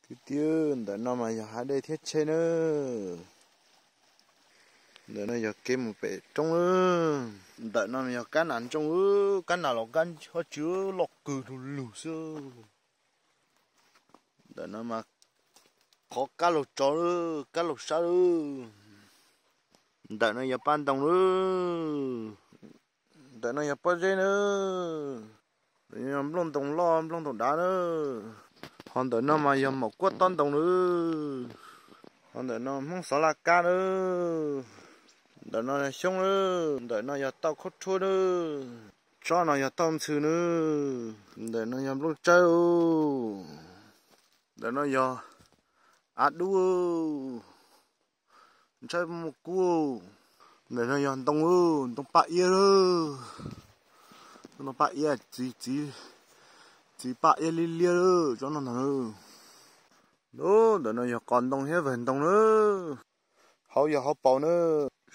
Kwv tij, ntawm no mas yog hav dej thiab tsheb na. Ntawm no yog kev mus pem roob. Ntawm no yog kab nas ntsooj, kab nas los kab hauv tsev loj kawg lug lug xwb. Ntawm no mas qhov kab laug tsov, kab laug sab lawm. Ntawm no yog paj ntoo lawm. Ntawm no yog pob zeb na. Ntawm no yog nplooj ntoo loj nplooj ntoo dav na. Ho ntawm no mas yog maum kuab tob ntoo na. Ho ntawm no Hmoob xov laj kab na. Ntawm no yog xyoob na. Ntawm no yog tauj khaub rhuab na. Tsob no yog tauj ntxhw na. Ntawm no yog nplooj tsawb. Ntawm no yog av dub. Ntshai muaj kub. Ntawm no yog ntoo, ntoo paj iab lawm. Ntoo paj iab, txiv, txiv paj iab liab liab lawm tsob no ntag. Ntawm no yog qos ntoo thiab vawg ntoo na. Hauv yog hauv paus na.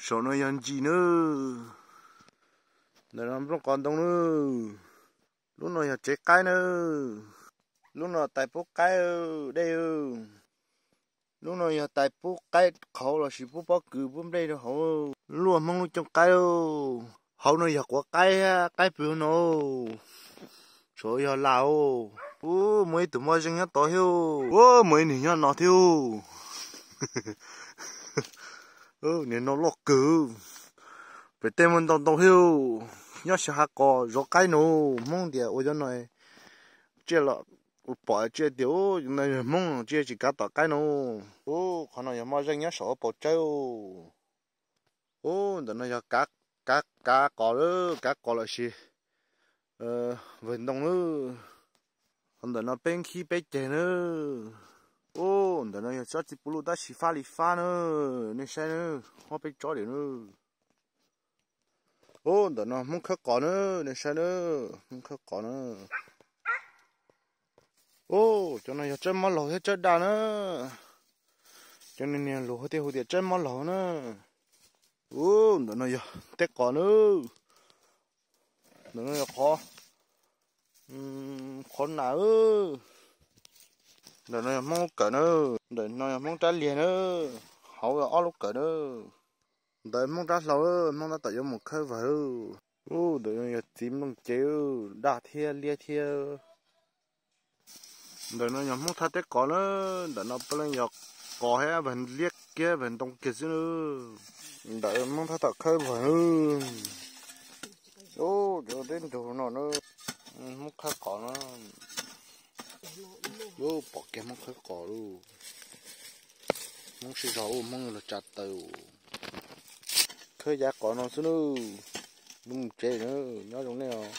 Saum no yog ntsis na. Ntawm no nplooj qos ntoo na. Lub no yog tsev qaib na. Lub no tais pub qaib dej. Lub no yog tais pub qaib qhauv lossis pub pob kws pub nplej rau hauv. Luaj Hmoob lub cooj qaib. Hauv no yog quav qaib, qaib pw no. Saum yog las. Ub, muaj ib tug moj zeej nyob tod thiab. Ub, muaj ib niag nyob no thiab. Niag no loj kawg. Pem tej muaj ntau ntau thiab. Nyob xyaw hav qos zov qaib no. Hmoob tias ua cov no tsiaj los pom tsiaj tias ua no yog Hmoob tsiaj tsis kav tom qaib no. Ub, qhov no yog moj zeej nyob saum paus tsawb. Ub, ntawm no yog kav, kav qos lawm, kav qos lossis vawg ntoo lawm. Qhov ntawm no peb nkhib peb ceg na. Ub, ntawm no yog tsob txiv puv luj tab sis fab li fab na. Nej saib na, ob peb tsob diam na. Ub, ntawm no Hmoob khawb qos na, nej saib na, Hmoob khawb qos na. Ub, cov no yog tsawb mob laug thiab tsawb daj na. Cov niag luag thiaj hu tias tsawb mob laug na. Ub, ntawm no yog teb qos na. Ntawm no yog qhov, qhov nas. Ntawm no yog Hmoob lub kawm na. Ntawm no yog Hmoob rab liag na. Hauv yog ob lub kawm na. Ntawm Hmoob rab hlau, Hmoob tab tom yuav mus khawb vawg. Ub, ntawm no yog txiv nplooj cev, daj thiab liab thiab. Ntawm no yog Hmoob thaj teb qos na. Ntawm no puav leej yog qos thiab vawg liab kiag vawg ntoo kiag xwb na. Ntawm Hmoob thaj tom khawb vawg. Ub, cov teb nrug no na. Hmoob khawb qos na. Ub, pom kiag Hmoob khawb qos lauj. Hmoob sib zog ub, Hmoob los tsa taw. Khawb yav qos no xwb na. Lub mus tsev na, nyob zoo nej os.